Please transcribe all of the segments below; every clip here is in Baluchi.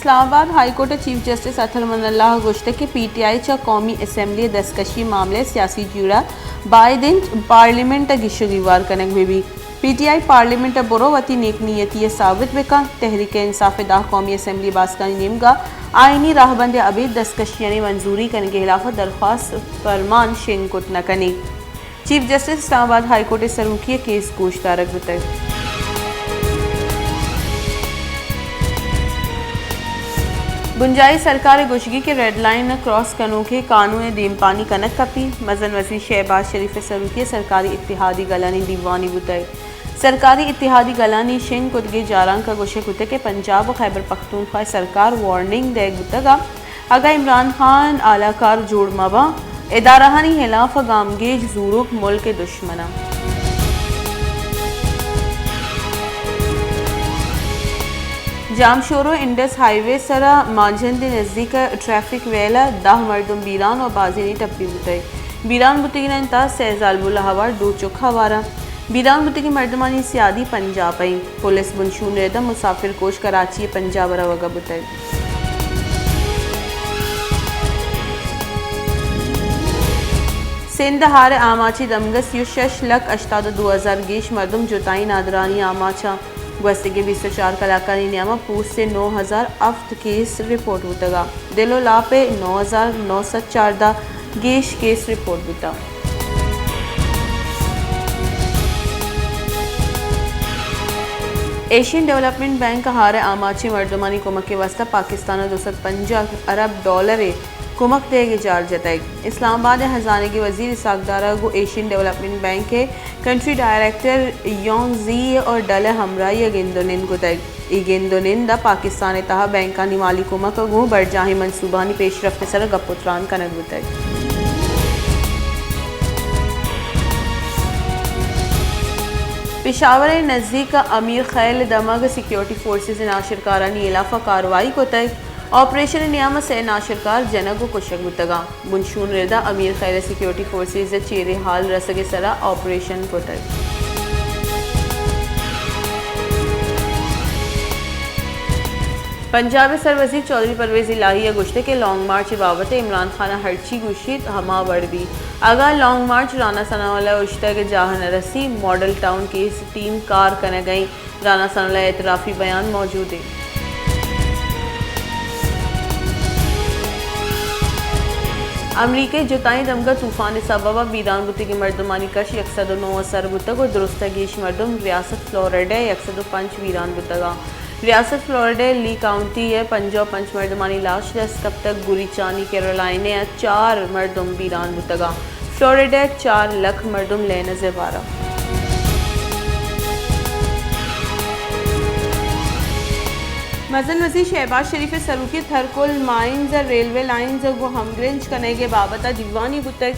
اسلام آباد ہائی کورٹ ءِ چیف جسٹس اطہر من اللہ ءَ گوشتگ کہ پی ٹی آئی چہ قومی اسمبلی ءِ دستکشی ءِ معاملہ ءَ سیاسی جیڑہ باید انت پارلیمنٹ ءَ گیش ءُ گیوار کنگ بہ بیت۔ پی ٹی آئی پارلیمنٹ ءَ برو وتی نیک نیتی ءَ ثابت بہ کنت۔ تحریک انصاف ءِ دہ قومی اسمبلی باسکانی نیمگ ءَ آئینی راہبند ءِ ابید دستکشیانی منظوری کنگ ءِ ہلاف ءَ درخواست فرمان شنگ کت نہ کنیت۔ چیف جسٹس اسلام آباد ہائی کورٹ ءِ سروکی ءَ کیس گوش دارگ بوتگ۔ بنجاہی سرکار ءِ گوشگی کہ ریڈ لائن ءَ کراس کنوکیں قانون ءِ دیمپانی کنگ کپی۔ مزن وزیر شہباز شریف ءِ سروکی ءَ سرکاری اتحادی گلانی دیوانے بوتگ۔ سرکاری اتحادی گلانی شنگ کتگیں جارانک ءَ گوشگ بوتگ کہ پنجاب ءُ خیبر پختونخوا ءِ سرکار وارننگ دئیگ بوتگ ءُ اگاں عمران خان آلہ کار جوڑ مہ باں، ادارہانی ہلاف ءَ گامگیج زوروک ملک ءِ دشمن اَنت۔ جامشورو انڈس ہائی وے ءِ سرا مانجھند ءِ نزیک ءَ ٹریفک ویل ءَ دہ مردم بیران ءُ بازینے ٹپی بوتگ۔ بیران بوتگینانی تہا سئے زالبول ءَ ہوار دو چک ہوار اَنت۔ بیران بوتگیں مردمانی سیادی پنجاب ءَ اِنت۔ پولیس بنشون ءِ رد ءَ مسافر کوچ کراچی ءَ پنجاب ءَ روگ ءَ بوتگ۔ سندھ ءِ ہار ءِ آماچ ءِ دمگ ءَ سی ءُ شش لکھ ہشتاد ءُ دو ہزار گیش مردم جتائیں نادراہی ءِ آماچ اَنت۔ گوستگیں بیست ءُ چار کلاکانی نیام ءَ پوست ءِ نو ہزار ہفت کیس رپورٹ بوتگ ءُ دل ءُ لاپ ءِ نو ہزار نو سد چاردہ گیش کیس رپورٹ بوتگ۔ ایشین ڈویلپمنٹ بینک ءَ ہار ءِ آماچیں مردمانی کمک ءِ واستہ پاکستان ءَ دو سد پنجاہ ارب ڈالر ءِ کمک دئیگ ءِ جار جتگ۔ اسلام آباد ءِ ہزانگی وزیر اسحاق ڈار ءَ گوں ایشین ڈویلپمنٹ بینک ءِ کنٹری ڈائریکٹر یونگ زی ءُ ڈل ءِ ہمراہی ءَ گند ءُ نند کتگ۔ اے گند ءُ نند ءَ پاکستان ءِ تہا بینکانی مالی کمک ءَ گوں برجاہیں منصوبہانی پیشرفت ءِ سرا گپ ءُ تران کنگ بوتگ۔ پشاور ءِ نزیک امیر خیل ءِ دمگ ءَ سیکیورٹی فورسز ءَ ناشرکارانی ہلاف ءَ کاروائی کتگ۔ آپریشن ءِ نیام ءَ سئے ناشرکار جنگ ءُ کشگ بوتگ اَنت۔ بنشون ءِ رد ءَ امیر خیل ءَ سیکیورٹی فورسز ءِ چیریں ہال رسگ ءِ سرا آپریشن کتگ۔ پنجاب ءِ سروزیر چوہدری پرویز الہی ءَ گوشتگ کہ لانگ مارچ ءِ بابت ءَ عمران خان ءَ ہرچی گوشیت، ہما وڑ بیت۔ اگاں لانگ مارچ رانا ثناء اللہ ءِ اوشتگ ءِ جاہ ءَ نہ رسیت، ماڈل ٹاؤن کیس ٹیم کار کنگ ءَ اِنت۔ رانا ثناء اللہ ءِ اعترافی بیان موجود اِنت۔ امریکہ ءِ جتائیں دمگ ءَ طوفان ءِ سبب ءَ بیران بوتگیں مردمانی کش یک سد ءُ نو ءَ سر بوتگ ءُ درستاں گیش مردم ریاست فلوریڈا ءَ یک سد ءُ پنچ بیران بوتگ اَنت۔ ریاست فلوریڈا ءِ لی کاؤنٹی ءَ پنجاہ ءُ پنچ مردمانی لاش دست کپتگ، گوریچانی کیرولائنا ءَ چار مردم بیران بوتگ اَنت۔ فلوریڈا ءَ چار لکھ مردم لین ءِ زیبار اَنت۔ مزن وزیر شہباز شریف ءِ سروکی ءَ تھرکول مائنز ءِ ریلوے لائنز ءَ گوں ہمگرنچ کنگ ءِ بابت ءَ دیوانے بوتگ۔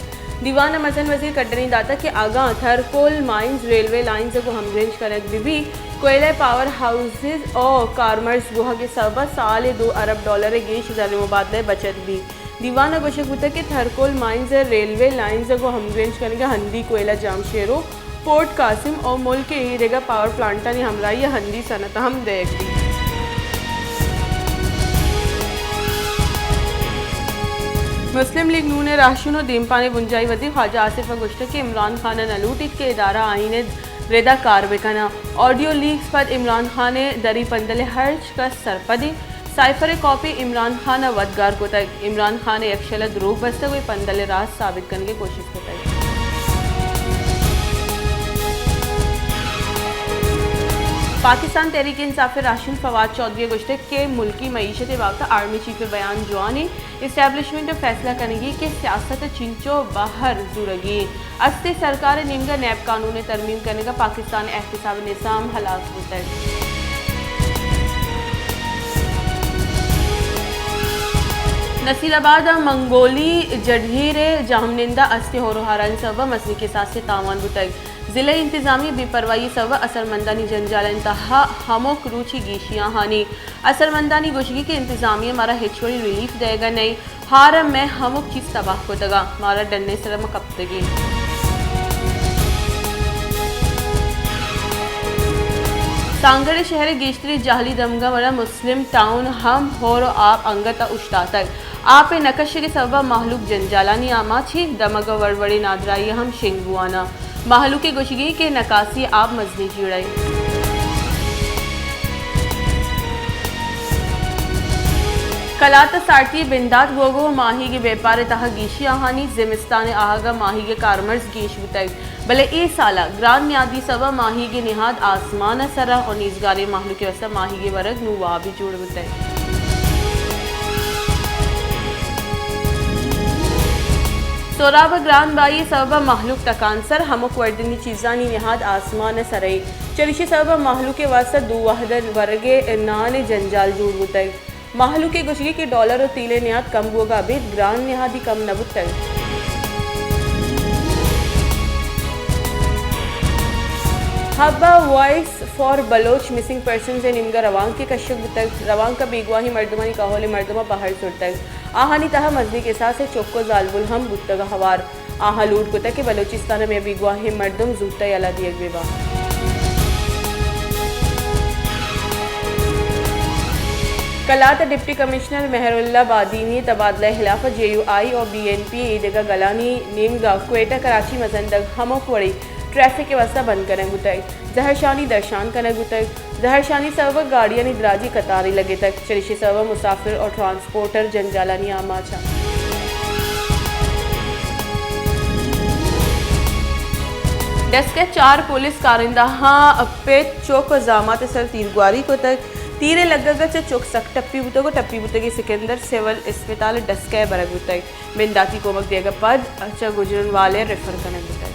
دیوان ءَ مزن وزیر کڈنی داتگ کہ اگاں تھرکول مائنز ریلوے لائنز ءَ گوں ہمگرنچ کنگ بہ بیت، کوئلہ ءِ پاور ہاؤسز ءُ کارمرز گوہگ ءِ سبب ءَ سال ءَ دو ارب ڈالر ءِ گیش زر ءِ مبادلہ ءِ بچت بیت۔ دیوان ءَ گوشگ بوتگ کہ تھرکول مائنز ءِ ریلوے لائنز ءَ گوں ہمگرنچ کنگ ءَ ہندی کوئلہ جامشیرو، پورٹ قاسم ءُ ملک ءِ ایدگہ پاور پلانٹانی ہمراہی ءَ ہندی صنعت ءَ ہم دئیگ بیت۔ مسلم لیگ نون ءِ راہشون ءُ دیمپان ءِ بنجاہی وزیر خواجہ آصف ءَ گوشتگ کہ عمران خان ءَ نہ لوٹیت کہ ادارہ آئین ءِ رد ءَ کار بہ کناں۔ آڈیو لیکس پد عمران خان ءِ دری پندل ءِ ہرچ کس سرپد اِنت۔ سائفر ءِ کاپی عمران خان ءَ وت گار کتگ۔ عمران خان ءَ یکشل ءَ دروگ بستگ ءُ اے پندل ءِ راست ثابت کنگ ءِ کوشست کتگ۔ پاکستان تحریک انصاف ءِ راہشون فواد چوہدری ءَ گوشتگ کہ ملکی معیشت ءِ بابت ءَ آرمی چیف ءِ بیان جوان اِنت، اسٹیبلشمنٹ ءَ فیصلہ کنگی کہ سیاست ءَ چنچو بہر زورگی اِنت۔ است ءِ سرکار ءِ نیمگ ءَ نیب قانون ءِ ترمیم کنگ ءَ پاکستان ءِ احتساب نظام ہلاس بوتگ۔ نصیر آباد ءَ منگولی جڈھیر ءِ جہمنند ءَ است ءِ ہور ءُ ہارانی سبب ءَ مزنیں کساسے ءِ تاوان بوتگ۔ ضلعی انتظامیہ ءِ بے پرواہی ءِ سبب ءَ اثرمندانی جنجالانی تہا ہمک روچی گیشیاں ہانی۔ اثرمندانی گوشگی کہ انتظامیہ ءَ مارا ہچ وڑیں ریلیف دئیگ ءَ نئیں۔ ہار ءَ مئے ہمک چیز تباہ کتگ ءُ مارا ڈن ءِ سر ءَ ما کپتگیں۔ تانگڑ ءِ شہر ءِ گیشتریں جہلی دمگاں وڑا مسلم ٹاؤن ہم ہور ءُ آپ انگت ءَ اوشتاتگ۔ آپ ءِ نہ کشگ ءِ سبب ءَ مہلوک جنجالانی آماچ اِنت، دمگ ءَ وڑ وڑیں نادراہی ہم شنگ بوان اَنت۔ مہلوک ءِ گوشگ اِنت کہ نکاسی آپ مزنیں جیڑہ اِنت۔ کلات ءِ سارتی ءِ بندات بوگ ءُ ماہیگ ءِ بیپار ءِ تہا گیشی آہانی زمستان ءِ آہگ ءَ ماہیگ ءِ کارمرز گیش بوتگ۔ بلے اے سال ءَ گران نیادی سبب ءَ ماہیگ ءِ نہاد آسمان ءِ سر ءَ ءُ نیزگاریں مہلوک ءِ واستہ ماہیگ ءِ ورگ نوں وابے جوڑ بوتگ۔ سہراب ءِ گران بہائی ءِ سبب ءَ مہلوک تکانسر، ہمک وردنی چیزانی نہاد آسمان ءِ سر ءَ اِنت۔ چریشی ءِ سبب ءَ مہلوک ءِ واستہ دو وہد ءِ ورگ ءِ نان ءِ جنجال جوڑ بوتگ۔ مہلوک ءِ گوشگ اِنت کہ ڈالر ءُ تیل ءِ نہاد کم بوگ ءَ ابید گران نہادی کم نہ بوتگ۔ حب ءَ voice for Baloch missing persons ءِ نیمگ ءَ روانکے کشگ بوتگ۔ روانک ءَ بیگواہیں مردمانی کہول ءِ مردماں پہر زرتگ۔ آہانی تہا مزنیں کساس ءِ چک ءُ زالبول ہم بوتگ ءُ ہوار۔ آہاں لوٹ کتگ کہ بلوچستان ءَ مئے بیگواہیں مردم زوت ءَ یلہ دیگ بہ بنت۔ کلات ءِ ڈپٹی کمشنر مہر اللہ بادینی ءِ تبادلہ ءِ ہلاف ءَ جے یو آئی ءُ بی این پی ءِ ایدگہ گلانی نیمگ ءَ کوئٹہ کراچی مزن دگ ہمک وڑیں ٹریفک ءِ واستہ بند کنگ بوتگ۔ زہرشانی درشان کنگ بوتگ۔ زہرشانی سبب ءَ گاڑیانی دراجیں قطارے لگتگ، چریشی سبب ءَ مسافر ءُ ٹرانسپورٹر جنجالانی آماچ اَنت۔ ڈسکہ ءِ چار پولیس کارندہاں پت، چک ءُ زامات ءِ سر ءَ تیرگواری کتگ۔ تیر ءِ لگگ ءَ چہ چک سک ٹپی بوتگ ءُ ٹپی بوتگیں سکندر سول اسپتال ڈسکہ ءَ برگ بوتگ۔ بنداتی کمک دیگ ءَ پد چہ گجرانوالہ ءَ ریفر کنگ بوتگ۔